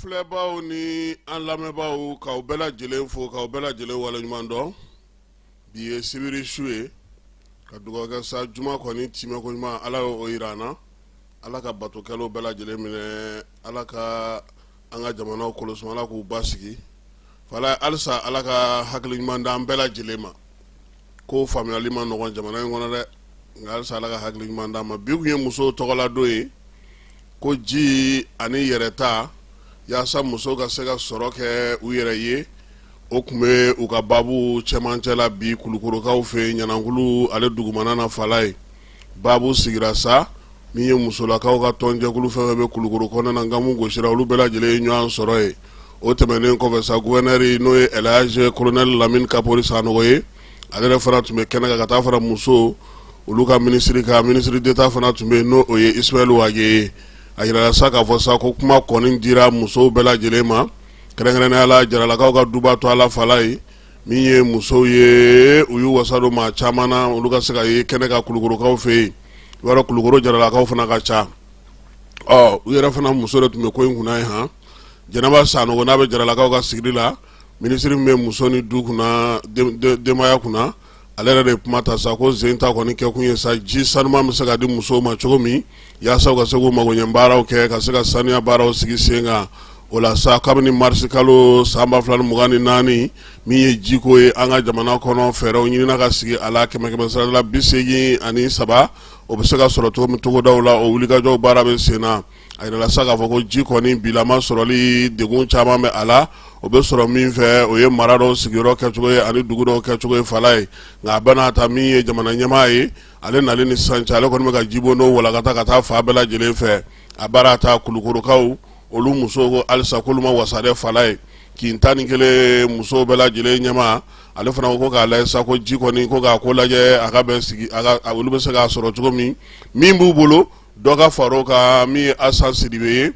filɛbaw ni an lamɛnbaaw, k'aw bɛɛ lajɛlen fo, k'aw bɛɛ lajɛlen waleɲuman dɔn. Bi ye sibiri su ye, ka dugawu kɛ sa, juma kɔni timɛko ɲuman, Ala y'o jira an na. Ala ka batokɛlaw bɛɛ lajɛlen minɛ, Ala ka an ka jamanaw kolosi, Ala k'u basigi. Fala halisa, Ala ka hakili ɲuman d'an bɛɛ lajɛlen ma. Ko faamuyali ma nɔgɔn jamana in kɔnɔ dɛ, nka halisa Ala ka hakili ɲuman d'an ma. Bi tun ye musow tɔgɔladon ye, ko ji ani yɛrɛta, yaasa musow ka se ka sɔrɔ kɛ u yɛrɛ ye, o tun bɛ u ka baabu cɛmancɛ la bi Kulukorokaw fɛ Ɲanankulu ale dugumana na. Fala ye baabu sigira sa, min ye musolakaw ka tɔnjɛkulu fɛn fɛn bɛ Kulukoro kɔnɔna na, nkamu gosira, olu bɛɛ lajɛlen ye ɲɔgɔn sɔrɔ ye. O tɛmɛnen kɔfɛ sa, gouverneur, n'o ye Elhaji Colonel Lamine Kapori Sanogo ye, ale yɛrɛ fana tun bɛ kɛnɛ kan, ka taa fara muso olu ka minisiri kan, ministre d'État fana tun bɛ yen, n'o o ye Ismaël Wagué ye. A yirala sa k'a fɔ sa ko kuma kɔni dira musow bɛɛ lajɛlen ma, kɛrɛnkɛrɛnnenya la Jaralakaw ka duba to ala fala ye min ye musow ye, u y'u wasa don maa caman na, olu ka se ka ye kɛnɛ kan Kulukorokaw fɛ yen. I b'a dɔn, Kulukoro Jaralakaw fana ka ca. Ɔ, u yɛrɛ fana muso de tun bɛ ko in kunna ye han. Jɛnɛba Sanogo, n'a bɛ Jaralakaw ka sigili la, minisiri min bɛ muso ni du kunna, denbaya kunna, ale yɛrɛ de ye kuma ta sa ko zen ta kɔni kɛkun ye sa, ji sanuman bɛ se ka di musow ma cogo min, yaasa u ka se k'u magoɲɛ baaraw kɛ, ka se ka sanuya baaraw sigi sen kan. O la sa, kabini marisi kalo san 2024, min ye jiko ye an ka jamana kɔnɔ, fɛɛrɛw ɲinina ka sigi a la, kɛmɛ kɛmɛ sarada la 83, o bɛ se ka sɔrɔ cogo min togodaw la, o wulikajɔw baara bɛ sen na. A yirala sa k'a fɔ ko ji kɔni bilama sɔrɔli, degun caman bɛ a la. O bɛ sɔrɔ min fɛ, o ye mara dɔw sigiyɔrɔ kɛcogo ye ani dugu dɔw kɛcogo ye, fala ye. Nka a bɛna ta min ye jamana ɲɛmaa ye, ale nalen ni sisan cɛ, ale kɔni bɛ ka jibondon walakata ka taa fan bɛɛ lajɛlen fɛ. A baara ta Kulukorokaw, olu musow ko halisa k'olu ma wasa dɛ, fala ye. Kin 11 musow bɛɛ lajɛlen ɲɛmaa, ale fana ko k'a lajɛ sa ko ji kɔni, ko k'a ko lajɛ, a ka bɛn sigi, a ka olu bɛ se k'a sɔrɔ cogo min, min b'u bolo, dɔ ka far'o kan. Min ye Asan Sidibe ye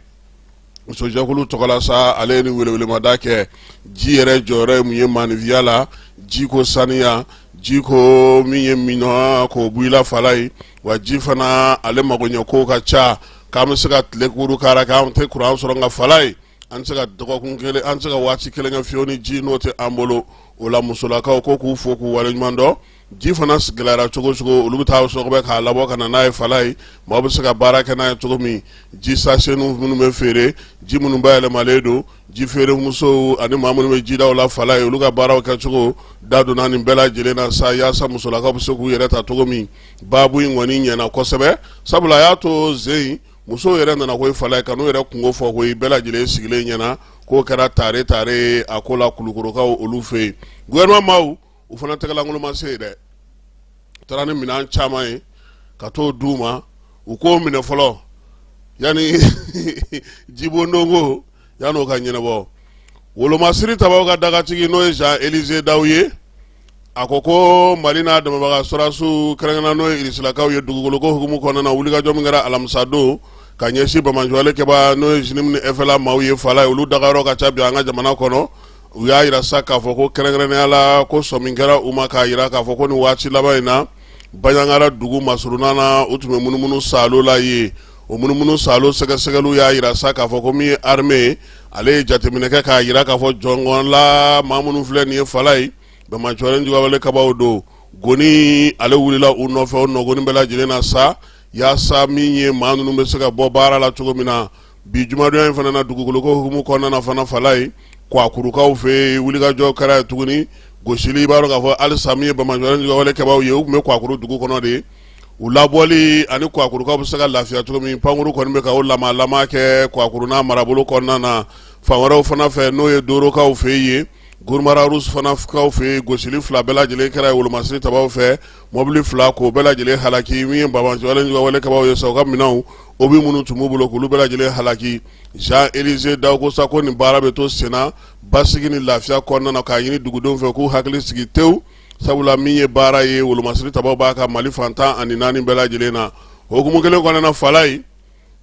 musojɛkulu tɔgɔ la sa, ale ye nin welewelemada kɛ. Ji yɛrɛ jɔyɔrɔ ye mun ye maaninfinya la? Ji ko saniya, ji ko min ye minɔgɔ k'o bɔ i la, fala ye. Wa ji fana, ale magoɲɛ ko ka ca, k'an bɛ se ka tile kuru kara k'an tɛ kuran sɔrɔ, nka fala ye, an tɛ se ka dɔgɔkun kelen, an tɛ se ka waati kelen kɛ fiyewu ni ji n'o tɛ an bolo. O la, musolakaw ko k'u fo, k'u waleɲuman dɔn. Ji fana gɛlɛyara cogo cogo, olu bɛ taa sɔgɔbɛ k'a labɔ ka na n'a ye, fala ye, maaw bɛ se ka baara kɛ n'a ye cogo min. Ji sachetninw minnu bɛ feere, ji minnu bayɛlɛmalen don, ji feere musow ani maa minnu bɛ jidaw la, fala ye, olu ka baaraw kɛcogo da donna nin bɛɛ lajɛlen na sa, yaasa musolakaw bɛ se k'u yɛrɛ ta cogo min. Baabu in kɔni ɲɛna kosɛbɛ, sabula a y'a to zen musow yɛrɛ nana ko fala ye, ka n'u yɛrɛ kunko fɔ ko bɛɛ lajɛlen sigilen ɲɛna. K'o kɛra tare tare a ko la Kulukorokaw olu fɛ yen. Gouvernement maaw, u fana tɛgɛlankolon ma se yen dɛ. U taara ni minɛn caman ye ka t'o d'u ma, u k'o minɛ fɔlɔ yanni jibondonko yan'o ka ɲɛnabɔ. Wolomasiri tabaw ka dagatigi, n'o ye Jean Élisée Daw ye, a ko ko Mali n'a dɛmɛbaga sɔrɔdasiw, kɛrɛnkɛrɛnnenya n'o ye Irisilakaw ye, dugukoloko hukumu kɔnɔna na, wulikajɔ min kɛra alamisa don ka ɲɛsin banbaanciwale kɛbaa, n'o ye JNIM ni FLA maaw ye, fala ye, olu dagayɔrɔ ka ca bi an ka jamana kɔnɔ. U y'a jira sa k'a fɔ ko kɛrɛnkɛrɛnnenya la, ko sɔmi kɛra u ma k'a jira k'a fɔ ko nin waati laban in na, Banjagara dugu masurunna na, u tun bɛ munumunu saalo la yen. O munumunu saalo sɛgɛsɛgɛliw y'a jira sa k'a fɔ ko min ye armée ye, ale ye jateminɛ kɛ k'a jira k'a fɔ jɔngɔnla maa minnu filɛ nin ye, fala ye, banbaanciwale juguwale kɛbaaw don. Goni ale wulila u nɔfɛ, o nɔgɔni bɛɛ lajɛlen na sa, yaasa min ye maa ninnu bɛ se ka bɔ baara la cogo min na. Bi jumadonya in fana na, dugukoloko hukumu kɔnɔna na fana, fala ye, Kuwakurukaw fɛ yen, wulikajɔ kɛra yen tuguni, gosili. I b'a dɔn k'a fɔ halisa min ye banbaanciwale juguwale kɛbaaw ye, u tun bɛ Kuwakuru dugu kɔnɔ de. U labɔli ani Kuwakurukaw bɛ se ka lafiya cogo min, pankuru kɔni bɛ ka o lamalama kɛ Kuwakuru n'a marabolo kɔnɔna na. Fan wɛrɛw fana fɛ, n'o ye Dorokaw fɛ yen, Gurumararu fana kaw fɛ yen, gosili fila bɛɛ lajɛlen kɛra yen wolomasiri tabaw fɛ, mɔbili fila k'o bɛɛ lajɛlen halaki. Min ye banbaanciwale juguwale kɛbaaw ye sa, u ka minɛnw, obus minnu tun b'u bolo, k'olu bɛɛ lajɛlen halaki. Jean Élisée Daw ko sa ko nin baara bɛ to senna basigi ni lafiya kɔnɔna na, k'a ɲini dugudenw fɛ k'u hakili sigi tewu, sabula min ye baara ye, wolomasiri tabaw b'a ka Mali fan 14 bɛɛ lajɛlen na. O hukumu kelen kɔnɔna na, fala ye,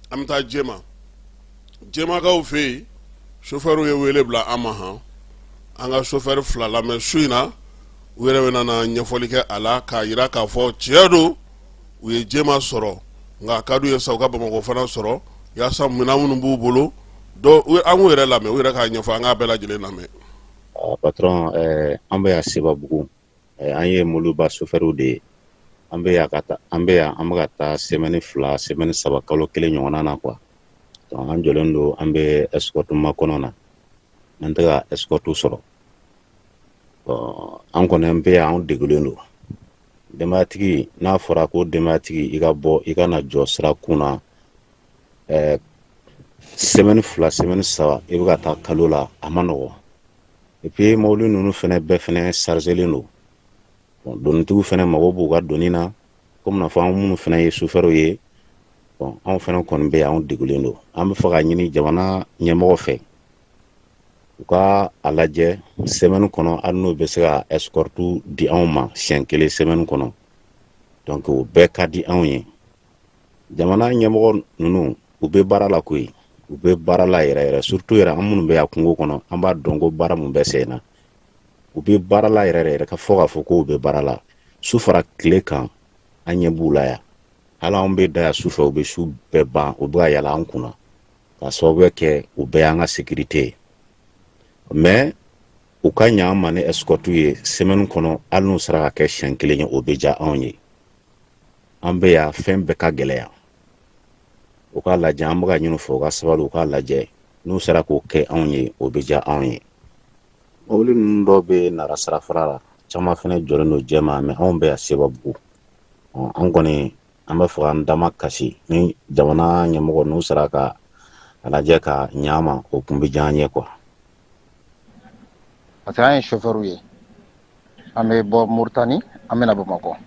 an bɛ taa Jema. Jemakaw fɛ yen, sofɛriw ye wele bila an ma han. An ka sofɛri fila lamɛn su in na, u yɛrɛ bɛna na ɲɛfɔli kɛ a la k'a jira k'a fɔ tiɲɛ don, u ye Jema sɔrɔ, nka a ka d'u ye sa u ka Bamakɔ fana sɔrɔ, yaasa minɛn minnu b'u bolo, Dɔw an k'u yɛrɛ lamɛn, u yɛrɛ k'a ɲɛfɔ, an k'a bɛɛ lajɛlen lamɛn. Patron, an bɛ yan Sebabugu, an ye mobili sofɛriw de ye. An bɛ yan ka taa, an bɛ yan, an bɛ ka taa semaine 2, semaine 3, kalo 1 ɲɔgɔnna na quoi. Donc an jɔlen don, an bɛ escorte makɔnɔ na, an tɛ ka escorte sɔrɔ. An kɔni an bɛ yan, anw degulen don. Denbayatigi, n'a fɔra ko denbayatigi i ka bɔ i ka na jɔ sira kun na, semaine 2, semaine 3, i bɛ ka taa kalo la, a ma nɔgɔn. Et puis mobili ninnu fɛnɛ bɛɛ fɛnɛ chargelen don. Bon, donitigiw fɛnɛ mago b'u ka doni na, komi n'a fɔ an minnu fɛnɛ ye sofɛriw ye. Bon, anw fɛnɛ kɔni bɛ yan, anw degulen don. An bɛ fɛ ka ɲini jamana ɲɛmɔgɔ fɛ, u ka a lajɛ semaine kɔnɔ, hali n'u bɛ se ka escorte di anw ma siɲɛ kelen semaine kɔnɔ. Donc o bɛɛ ka di anw ye. Jamana ɲɛmɔgɔ ninnu, u bɛ baara la koyi, u bɛ baara la yɛrɛ yɛrɛ, surtout yɛrɛ an minnu bɛ yan kungo kɔnɔ, an b'a dɔn ko baara mun bɛ sen na. U bɛ baara la yɛrɛ yɛrɛ, ka fɔ k'a fɔ k'u bɛ baara la su fara tile kan, an ɲɛ b'u la yan. Hali anw bɛ da yan su fɛ, u bɛ su bɛɛ ban, u bɛ ka yala an kunna, k'a sababuya kɛ u bɛɛ y'an ka sécurité ye. Mais u ka ɲa an ma ni escorte ye semaine kɔnɔ, hali n'u sera ka kɛ siɲɛ kelen ye, o bɛ diya anw ye. An bɛ yan, fɛn bɛɛ ka gɛlɛya. U k'a lajɛ, an bɛ ka ɲini u fɛ, u ka sabali, u k'a lajɛ, n'u sera k'o kɛ anw ye, o bɛ diya anw ye. Mobili ninnu dɔw bɛ Nara sirafara la, caman fɛnɛ jɔlen don Jɛma, mais anw bɛ yan Sebabugu. An kɔni an bɛ fɛ k'an dama kasi ni jamana ɲɛmɔgɔ n'u sera ka a lajɛ ka ɲa an ma, o kun bɛ diya an ye quoi. Parce que an ye chauffeur ye, an bɛ bɔ Moritani, an bɛna Bamakɔ.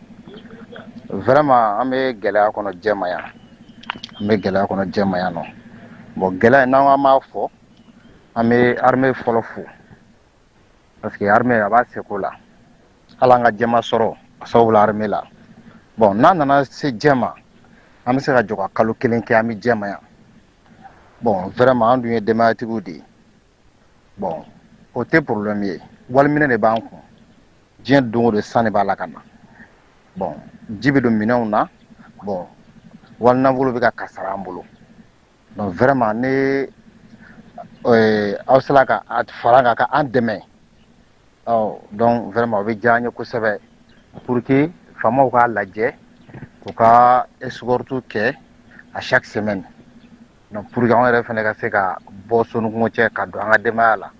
Vraiment, an bɛ gɛlɛya kɔnɔ Jɛma yan, an bɛ gɛlɛya kɔnɔ Jɛma yan nɔ. Bon, gɛlɛya n'an ko an b'a fɔ, an bɛ armée fɔlɔ fo, parce que armée a b'a seko la. Hali an ka Jɛma sɔrɔ a sababu la armée la. Bon, n'a nana se Jɛma, an bɛ se ka jɔ ka kalo 1 kɛ, an bɛ Jɛma yan. Bon, vraiment, an dun ye denbayatigiw de ye. Bon, o tɛ problème ye, waliminɛ de b'an kun. Diɲɛ don o don, san de b'a la ka na. Bon, ji bɛ don minɛnw na. Bon, wali nafolo bɛ ka kasara an bolo. Donc vraiment, ne aw sera ka a fara an kan ka an dɛmɛ, ɔ donc vraiment, o bɛ diya an ye kosɛbɛ, pour que faamaw k'a lajɛ, u ka escorte kɛ à chaque semaine. Donc pour que anw yɛrɛ fana ka se ka bɔ sonukungo cɛ ka don an ka denbaya la.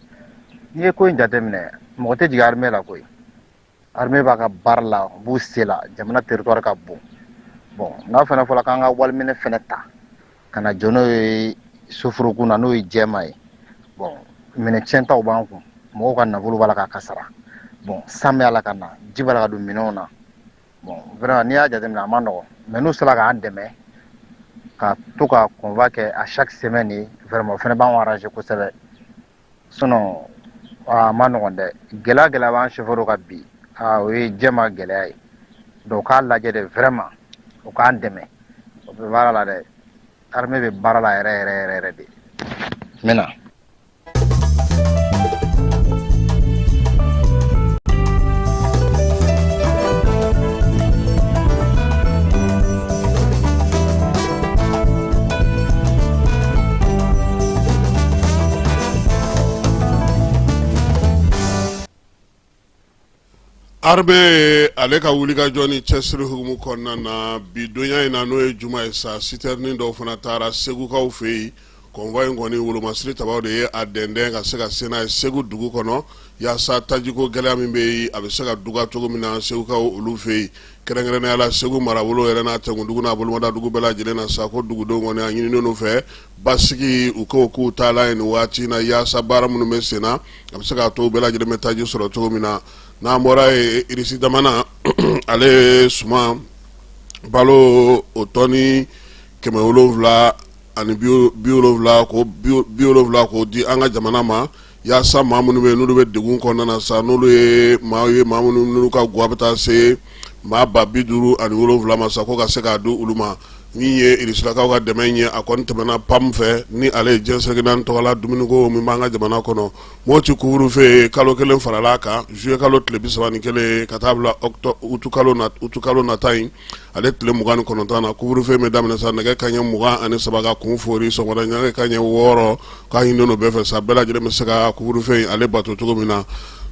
N'i ye ko in jateminɛ, mɔgɔ tɛ jigin armée la koyi. Armée b'a ka baara la, u b'u se la, jamana territoire ka bon. Bon, n'a fana fɔra k'an ka waliminɛ fana ta ka na jɔ n'o ye soforokun na, n'o ye Jɛma ye. Bon, minɛ tiɲɛtaw b'an kun, mɔgɔw ka nafolo b'a la ka kasara. Bon, san bɛ a la ka na, ji b'a la ka don minɛnw na. Bon, vraiment, n'i y'a jateminɛ, a ma nɔgɔn. Mais n'u sera k'an dɛmɛ ka to ka convoi kɛ à chaque semaine ye, vraiment, o fana b'anw arranger kosɛbɛ. Sinon a ma nɔgɔn dɛ. Gɛlɛya gɛlɛya b'an chauffeur kan bi, aa, o ye Jɛma gɛlɛya ye. Donc u k'a lajɛ de, vraiment, u k'an dɛmɛ. O bɛ baara la dɛ, armée bɛ baara la yɛrɛ yɛrɛ yɛrɛ yɛrɛ de. N bɛ na. Armée ale ka wulikajɔ ni cɛsiri hukumu kɔnɔna na, bi donya in na, n'o ye juma ye sa, citerne dɔw fana taara Segukaw fɛ yen. Convoi in kɔni, wolomasiri tabaw de ye a dɛndɛn ka se ka se n'a ye Segu dugu kɔnɔ, yaasa tajiko gɛlɛya min bɛ yen, a bɛ se ka duga cogo min na Segukaw olu fɛ yen, kɛrɛnkɛrɛnnenya la Segu marabolo yɛrɛ n'a tɛnkundugu n'a bolomadugu bɛɛ lajɛlen na sa, ko dugudenw kɔni a ɲininen u fɛ basigi, u ko k'u taalan ye nin waati in na, yaasa baara minnu bɛ sen na, a bɛ se k'a to u bɛɛ lajɛlen bɛ taji sɔrɔ cogo min na. N'an bɔra yen, Irisi jamana ale ye suman balo o tɔni 770 k'o di an ka jamana ma, yaasa maa minnu bɛ yen n'olu bɛ degun kɔnɔna na sa, n'olu ye maa ye, maa minnu n'olu ka gwa bɛ taa se maa 57 000 ma sa, ko ka se k'a di olu ma. Min ye irisilakaw ka dɛmɛ ye, a kɔni tɛmɛna PAM fɛ, ni ale ye diɲɛ seleke naani tɔgɔla dumuniko min b'an ka jamana kɔnɔ. Moti couvre-feu kalo kelen farala a kan, juillet kalo tile 31 ka taa bila utukalo nata in ale tile 29 na. Couvre-feu bɛ daminɛ sa nɛgɛ kanɲɛ 23 ka kun fori sɔgɔmada nɛgɛ kanɲɛ 6. K'a ɲininen don bɛɛ fɛ sa, bɛɛ lajɛlen bɛ se ka couvre-feu in ale bato cogo min na.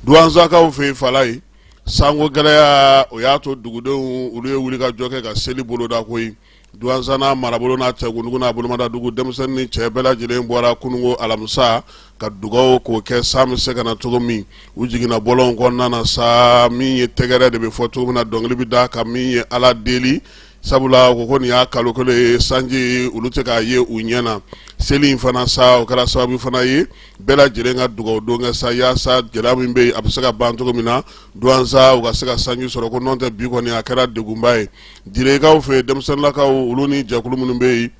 Duwanzakaw fɛ yen, Falayi, sanko gɛlɛya o y'a to dugudenw olu ye wuli ka jɔ kɛ ka seli boloda koyi. Duwanza n'a marabolo n'a cɛkundugu n'a bolomadadugu, denmisɛnnin ni cɛ bɛɛ lajɛlen bɔra kununko alamisa ka dugaw k'o kɛ san bɛ se ka na cogo min. U jiginna bɔlɔnw kɔnɔna na sa, min ye tɛgɛrɛ de bɛ fɔ cogo min na, dɔnkili bɛ da ka min ye Ala deli, sabula ko nin y'a kalo kelen ye sanji olu tɛ k'a ye u ɲɛ na. Seli in fana sa, o kɛra sababu fana ye bɛɛ lajɛlen ka dugaw don kɛ sa, yaasa gɛlɛya min bɛ yen a bɛ se ka ban cogo min na, Duwanza u ka se ka sanji sɔrɔ, ko n'o tɛ bi kɔni a kɛra degunba ye. Direkaw fɛ, denmisɛnninlakaw olu ni jɛkulu minnu bɛ yen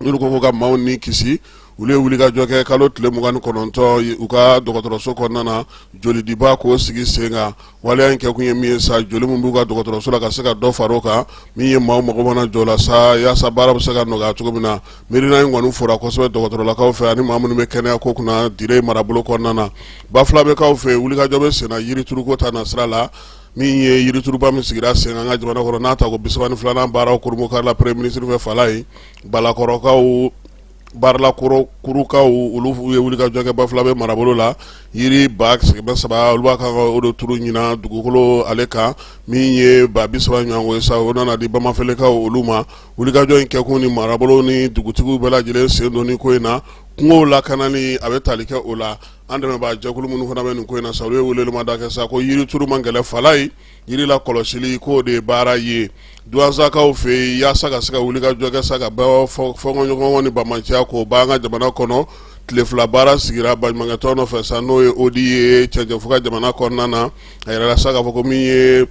n'olu ko ka maaw ni kisi, olu ye wulikajɔ kɛ kalo tile 29 u ka dɔgɔtɔrɔso kɔnɔna na, jolidiba k'o sigi sen kan. Waleya in kɛkun ye min ye sa, joli min b'u ka dɔgɔtɔrɔso la ka se ka dɔ fara o kan, min ye maaw mago mana jɔ la sa, yaasa baara bɛ se ka nɔgɔya cogo min na. Miirina in kɔni fora kosɛbɛ dɔgɔtɔrɔlakaw fɛ ani maa minnu bɛ kɛnɛya ko kunna Dire marabolo kɔnɔna na. Bafulabɛkaw fɛ, wulikajɔ bɛ senna yirituruko ta nasira la. Min ye yirituruba min sigira sen an ka jamana kɔnɔ n'a ta ko 32nan baaraw kurunbonkarila premier ministre fɛ Falayi, Balakɔrɔkaw, Barilakɔrɔkurukaw olu ye wulikajɔ kɛ Bafulabɛ marabolo la. Yiri 300,000 olu b'a kan o de turu ɲinan dugukolo ale kan, min ye 30 000 ɲɔgɔn ye sa, o nana di Bamafelekaw olu ma. Wulikajɔ in kɛkun ni marabolo ni dugutigiw bɛɛ lajɛlen sen don ni ko in na, kungo lakanani a bɛ tali kɛ o la. An dɛmɛbaa jɛkulu minnu fana bɛ nin ko in na sa, olu ye welewelemada kɛ sa ko yirituru man gɛlɛn Falayi, yiri lakɔlɔsili k'o de ye baara ye. Duwanzakaw fɛ yen, yaasa ka se ka wulikajɔ kɛ sa ka bɔ fɔnkɔɲɔgɔnkɔ ni banbaanciya k'o ban an ka jamana kɔnɔ, tile fila baara sigira baɲumankɛtɔn nɔfɛ sa, n'o ye ODI ye cɛncɛnfuga jamana kɔnɔna na. A yirala sa k'a fɔ ko min ye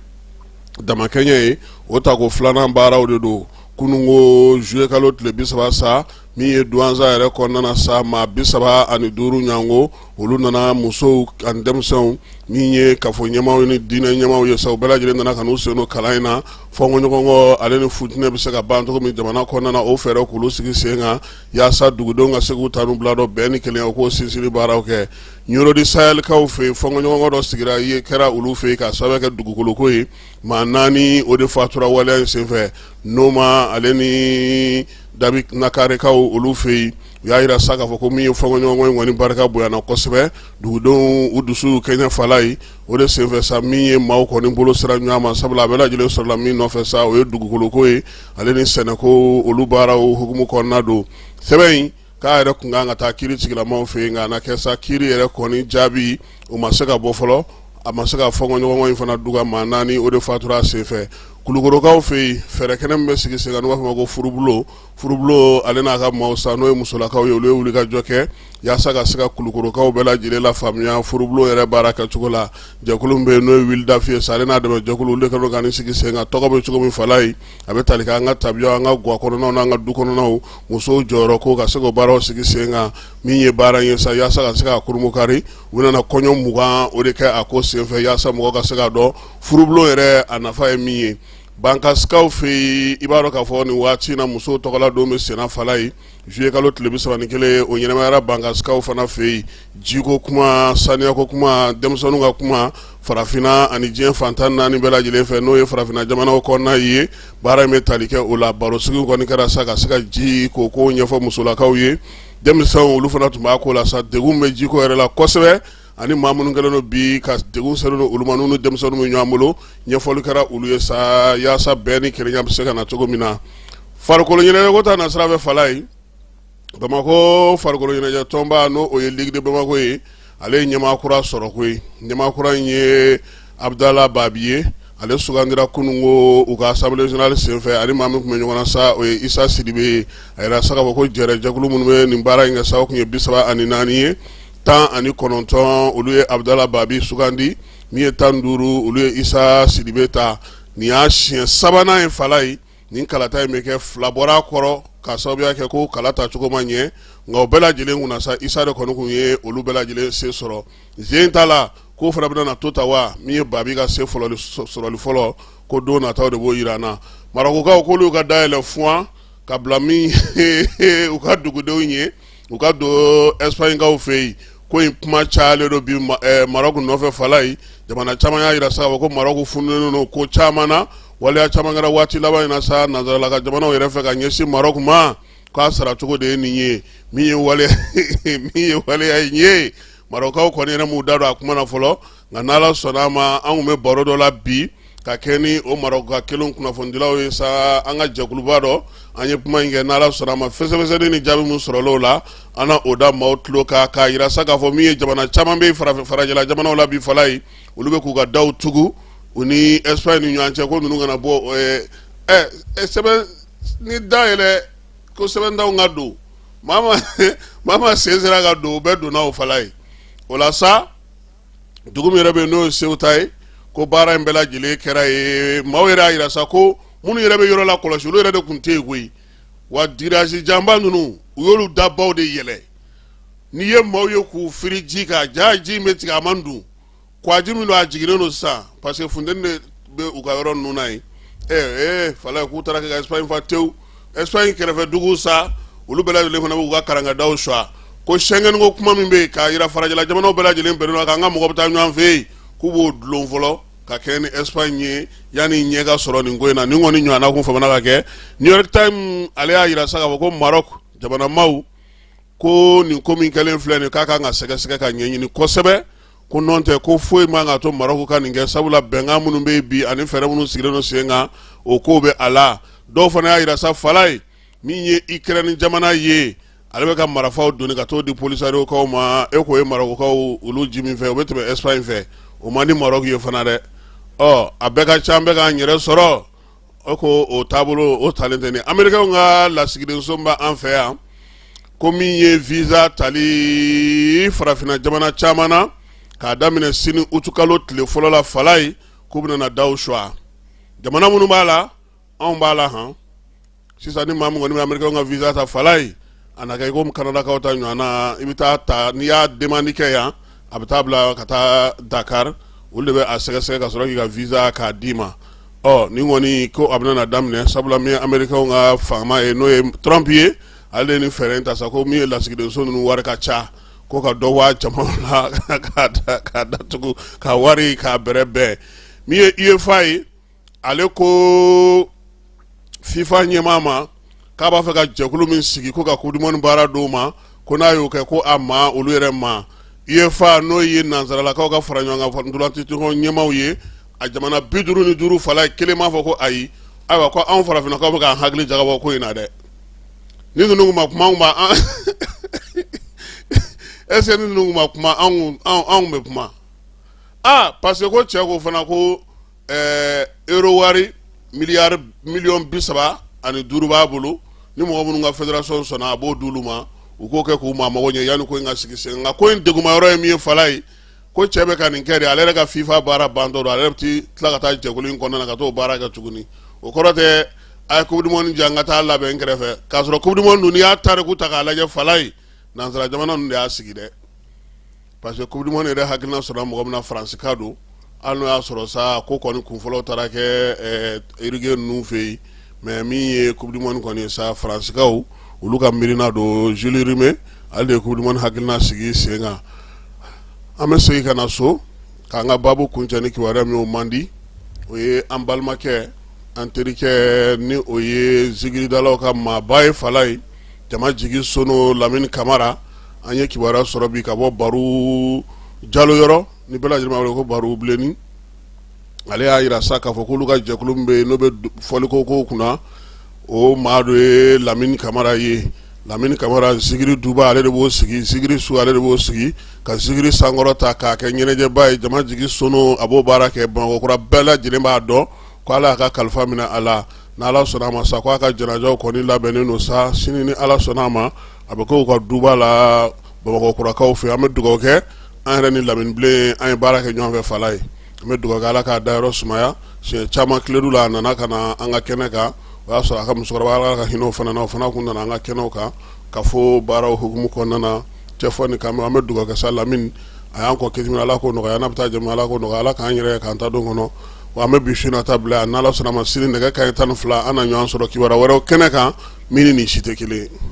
damakɛɲɛ ye, o tako filanan baaraw de don. Kununko juillet kalo tile 30 sa, min ye Duwanza yɛrɛ kɔnɔna na sa, maa 35 ɲɔgɔnko olu nana, musow ani denmisɛnw, min ye kafo ɲɛmaaw ni diinɛ ɲɛmaaw ye sa, u bɛɛ lajɛlen nana ka n'u sen don kalan in na. Fɔnkɔɲɔgɔnkɔ ale ni futinɛ bɛ se ka ban cogo min jamana kɔnɔna na, o fɛɛrɛ k'olu sigi sen kan yaasa dugudenw ka se k'u ta n'u bila dɔn, bɛn ni kelenya k'o sinsinni baaraw kɛ. Ɲɔrɔ du Sahelkaw fɛ yen, fɔnkɔɲɔgɔnkɔ dɔ sigira ye kɛra olu fɛ yen k'a sababu kɛ dugukoloko ye. Maa naani o de fatura waleya in senfɛ. Noma ale ni Dabi Nakarekaw olu fɛ yen, u y'a jira sa k'a fɔ ko min ye fɔnkɔɲɔgɔnkɔ in kɔni barika bonyana kosɛbɛ, dugudenw u dusu kɛɲɛ Falayi. O de senfɛ sa, min ye maaw kɔni bolo sera ɲɔgɔn ma, sabula a bɛɛ lajɛlen sɔrɔla min nɔfɛ sa, o ye dugukoloko ye ale ni sɛnɛko, olu baaraw hukumu kɔnɔna don. Sɛbɛn in k'a yɛrɛ tun kan ka taa kiiri tigilamaw fɛ yen, nka a na kɛ sa kiiri yɛrɛ kɔni jaabi o ma se ka bɔ fɔlɔ. A ma se ka fɔnkɔɲɔgɔnkɔ in fana duga, maa naani o de fatura a senfɛ. Kulukorokaw fɛ yen, fɛɛrɛ kɛnɛ min bɛ sigi sen kan n'u b'a fɔ a ma ko furubulon, furubulon ale n'a ka maaw sa, n'o ye musolakaw ye, olu ye wulikajɔ kɛ yaasa ka se ka kulukorokaw bɛɛ lajɛlen lafaamuya furubulon yɛrɛ baara kɛcogo la. Jɛkulu min bɛ yen n'o ye Wilidafi ye sa, ale n'a dɛmɛ jɛkulu, olu de kɛlen don ka nin sigi sen kan. Tɔgɔ bɛ cogo min Falayi, a bɛ tali kɛ an ka tabiya, an ka ga kɔnɔnaw n'an ka du kɔnɔnaw, musow jɔyɔrɔ ko ka se k'o baaraw sigi sen kan. Min ye baara in ye sa, yaasa ka se k'a kurunbonkari, u nana kɔɲɔ 20 o de kɛ a ko senfɛ yaasa mɔgɔ ka se k'a dɔn furubulon yɛrɛ a nafa ye min ye. Bankasikaw fɛ yen, i b'a dɔn k'a fɔ nin waati in na musow tɔgɔla don bɛ senna Falayi, juillet kalo tile 31, o ɲɛnamayara Bankasikaw fana fɛ yen. Jiko kuma, saniyako kuma, denmisɛnninw ka kuma, farafinna ani diɲɛ fan 14 bɛɛ lajɛlen fɛ, n'o ye farafinna jamanaw kɔnɔna ye, baara in bɛ tali kɛ o la. Barosigi kɔni kɛra sa ka se ka ji ko ko ɲɛfɔ musolakaw ye. Denmisɛnw olu fana tun b'a ko la sa, degun bɛ jiko yɛrɛ la kosɛbɛ, ani maa minnu kɛlen don bi ka degun selen don olu ma, n'u ni denmisɛnninw bɛ ɲɔgɔn bolo, ɲɛfɔli kɛra olu ye sa yaasa bɛn ni kelenya bɛ se ka na cogo min na. Farikolo ɲɛnajɛko ta nasira fɛ Falayi, Bamakɔ farikolo ɲɛnajɛ tɔnba, n'o o ye Ligue de Bamako ye, ale ye ɲɛmaa kura sɔrɔ koyi. Ɲɛmaa kura in ye Abudala Babi ye. Ale sugandira kununko u ka assemblée générale senfɛ. Ani maa min tun bɛ ɲɔgɔn na sa, o ye Isa Sidibe ye. A yira sa k'a fɔ ko jɛrɛ jɛkulu minnu bɛ nin baara in kɛ sa, o tun ye 34 ye. 19 olu ye Abudala Babi sugandi, min ye 15 olu ye Isa Sidibe ta. Nin y'a siɲɛ sabanan ye Falayi nin kalata in bɛ kɛ. Fila bɔra a kɔrɔ k'a sababuya kɛ ko kala tacogo ma ɲɛ, nka o bɛɛ lajɛlen kunna sa, Isa de kɔni tun ye olu bɛɛ lajɛlen se sɔrɔ. Zen ta la k'o fana bɛna na to ta wa, min ye Babi ka se sɔrɔli fɔlɔ, ko don nataw de b'o jira an na. Marɔkukaw k'olu ka dayɛlɛ fuwa. ka bila min u ka dugudenw ye u ka don Espagnekaw fɛ yen. Ko in kuma cayalen don bi Maroc nɔfɛ Falayi. Jamana caman y'a jira sa ko Maroc fununen don ko caman na, waleya caman kɛra waati laban in na sa nansarala ka jamanaw yɛrɛ fɛ ka ɲɛsin Maroc ma, k'a sara cogo de ye nin ye. Min ye waleya in ye, Marɔkaw kɔni yɛrɛ m'u da don a kuma na fɔlɔ, nka n'Ala sɔnna a ma, an tun bɛ baro dɔ la bi ka kɛ ni o Marɔka kelen kunnafonidilaw ye sa, an ka jɛkuluba dɔ. An ye kuma in kɛ, n'Ala sɔnna a ma, fɛsɛfɛsɛli ni jaabi min sɔrɔla o la, an na o da maaw tulo kan, k'a jira sa k'a fɔ min ye jamana caman bɛ farajɛla jamanaw la bi Falayi, olu bɛ k'u ka daw tugu u ni Espagne ni ɲɔgɔn cɛ, ko ninnu kana bɔ sɛbɛn ni da yɛlɛ, ko sɛbɛndaw ka don maa ma sen sera ka don, u bɛɛ donna o Falayi. O la sa, dugu min yɛrɛ bɛ yen, n'o ye Ceuta ye, ko baara in bɛɛ lajɛlen kɛra yen. Maaw yɛrɛ y'a jira sa ko minnu yɛrɛ bɛ yɔrɔ la kɔlɔsi, olu yɛrɛ de tun tɛ yen koyi. Wa grillage janba ninnu, u y'olu dabaw de yɛlɛ. N'i ye maaw ye k'u firi ji kan, ja ji in bɛ tigɛ, a man dun kwaji min don, a jiginnen don sisan, parce que funteni de bɛ u ka yɔrɔ ninnu na yen. Ee Falayi, k'u taara kɛ ka Espagne fa tewu. Espagne kɛrɛfɛ dugu sa, olu bɛɛ lajɛlen fana b'u ka karangadaw suwa ko Schengen ko kuma min bɛ yen, k'a jira farajɛla jamanaw bɛɛ lajɛlen bɛnnen kan, an ka mɔgɔ bɛ taa ɲɔgɔn fɛ yen, k'u b'o dulon fɔlɔ ka kɛ ni Espagne ye yanni ɲɛ ka sɔrɔ nin ko in na. Nin kɔni ɲɔgɔnna kun famana ka kɛ. New York Times, ale y'a jira sa k'a fɔ ko Maroc jamana maaw ko nin ko min kɛlen filɛ nin, k'a kan ka sɛgɛsɛgɛ ka ɲɛɲini kosɛbɛ, ko nɔn tɛ ko foyi man ka to Maroc ka nin kɛ, sabula bɛnkan minnu bɛ yen bi ani fɛɛrɛ minnu sigilen don sen kan, o kow bɛ a la. Dɔw fana y'a jira sa Falayi, min ye Ukraine jamana ye, ale bɛ ka marifaw doni ka t'o di Polisariokaw ma. E k'o ye Marɔkukaw olu ji min fɛ, o bɛ tɛmɛ Espagne fɛ, o man di Maroc ye fana dɛ. Ɔ a bɛɛ ka ca, an bɛ k'an yɛrɛ sɔrɔ o ko o taabolo o talen tɛ. Ni Amerikɛnw ka lasigidenso bɛ an fɛ yan, ko min ye visa tali farafinna jamana caman na, k'a daminɛ sini utukalo tile fɔlɔ la Falayi, k'u bɛna na daw suwa jamana minnu b'a la, anw b'a la han. Sisan ni maa min kɔni bɛ Amerikɛnw ka visa ta Falayi, a na kɛ i komi Kanadakaw ta ɲɔgɔn na. I bɛ taa ta, n'i y'a demande kɛ yan, a bɛ taa bila ka taa Dakar, olu de bɛ a sɛgɛsɛgɛ ka sɔrɔ k'i ka visa k'a d'i ma. Ɔ nin kɔni ko a bɛna na daminɛ, sabula min ye Amerikɛnw ka faama ye, n'o ye Trump ye, ale de ye nin fɛɛrɛ in ta sa, ko min ye lasigidenso ninnu wari ka ca, ko ka dɔ bɔ a jama la k'a datugu, ka wari k'a bɛrɛ bɛn. Min ye UEFA ye, ale ko FIFA ɲɛmaa ma k'a b'a fɛ ka jɛkulu min sigi ko ka coupe du monde baara d'o ma, ko n'a y'o kɛ, ko a ma olu yɛrɛ ma. UEFA, n'o ye nansaralakaw ka fara ɲɔgɔn kan ntolaci tɔn ɲɛmaaw ye, a jamana 55 Falayi, kelen m'a fɔ ko ayi. Ayiwa, ko anw farafinnakaw bɛ k'an hakili jagabɔ ko in na dɛ. Ni ninnu kun ma kuma, anw b'a est ce que ni ninnu kun ma kuma, anw bɛ kuma? Aa, parce que ko cɛ ko fana ko euro wari miliyari miliyɔn 35 b'a bolo, ni mɔgɔ minnu ka fédération sɔnna, a b'o d'olu ma, u k'o kɛ k'u maa mago ɲɛ yanni ko in ka sigi sen. Nka ko in degunma yɔrɔ ye min ye Falayi, ko cɛ bɛ ka nin kɛ de, ale yɛrɛ ka FIFA baara bantɔ don, ale yɛrɛ bɛ tila ka taa jɛkulu in kɔnɔna na ka t'o baara kɛ tuguni. O kɔrɔ tɛ a ye coupe du monde diyan ka taa labɛn kɛrɛfɛ, k'a sɔrɔ coupe du monde dun, n'i y'a tariku ta k'a lajɛ Falayi, nansara jamana ninnu de y'a sigi dɛ, parce que coupe du monde yɛrɛ hakilina sɔrɔ mɔgɔ min na, Faransika don. Hali n'o y'a sɔrɔ sa ko kɔni kunfɔlɔ taara kɛ Uruguay ninnu fɛ yen, mais min ye coupe du monde kɔni ye sa, Faransikaw olu ka miirina don. Jules Rimet, ale de ye coupe du monde hakilina sigi sen kan. An bɛ segin ka na so k'an ka baabu kuncɛ ni kibaruya min o man di, o ye an balimakɛ, an terikɛ, ni o ye zikiridalaw ka maaba ye Falayi, jama jigi sono, Lamini Kamara. An ye kibaruya sɔrɔ bi ka bɔ Baru Jalo yɔrɔ, ni bɛɛ lajɛlen b'a wele ko Baru Bilenni. Ale y'a jira sa k'a fɔ k'olu ka jɛkulu min bɛ yen, n'o bɛ fɔliko kow kunna, o maa dɔ ye Lamini Kamara ye. Lamini Kamara, zikiri duba, ale de b'o sigi, zikiri su, ale de b'o sigi ka zikiri sankɔrɔ ta k'a kɛ ɲɛnajɛba ye. Jama jigi sono, a b'o baara kɛ. Bamakɔkura bɛɛ lajɛlen b'a dɔn ko Ala y'a ka kalifa minɛ a la. N'Ala sɔnna a ma sa, ko a ka janajaw kɔni labɛnnen don sa, sini ni Ala sɔnna a ma, a bɛ kɛ u ka duba la Bamakɔkurakaw fɛ. An bɛ dugawu kɛ, an yɛrɛ ni Lamini Bilen, an ye baara kɛ ɲɔgɔn fɛ Falayi, an bɛ dugawu kɛ Ala k'a dayɔrɔ sumaya. Siɲɛ caman Kiledu la, a nana ka na an ka kɛnɛ kan, o y'a sɔrɔ a ka musokɔrɔba, Ala ka hinɛ o fana na, o fana kun nana an ka kɛnɛw kan ka fɔ baaraw hukumu kɔnɔna na. Cɛfɔ ni kan, an bɛ dugawu kɛ sa. Lamini a y'an kɔ kɛ, Ala k'o nɔgɔya, n'a bɛ taa jama, Ala k'o nɔgɔya, Ala k'an yɛrɛ k'an ta don kɔnɔ. Wa an bɛ bi su in na ta bila yan. N'Ala sɔnna a ma, sini nɛgɛ kanɲɛ 12, an na ɲɔgɔn sɔrɔ kibaruya wɛrɛw kɛnɛ kan. Min ni nin si tɛ kelen ye.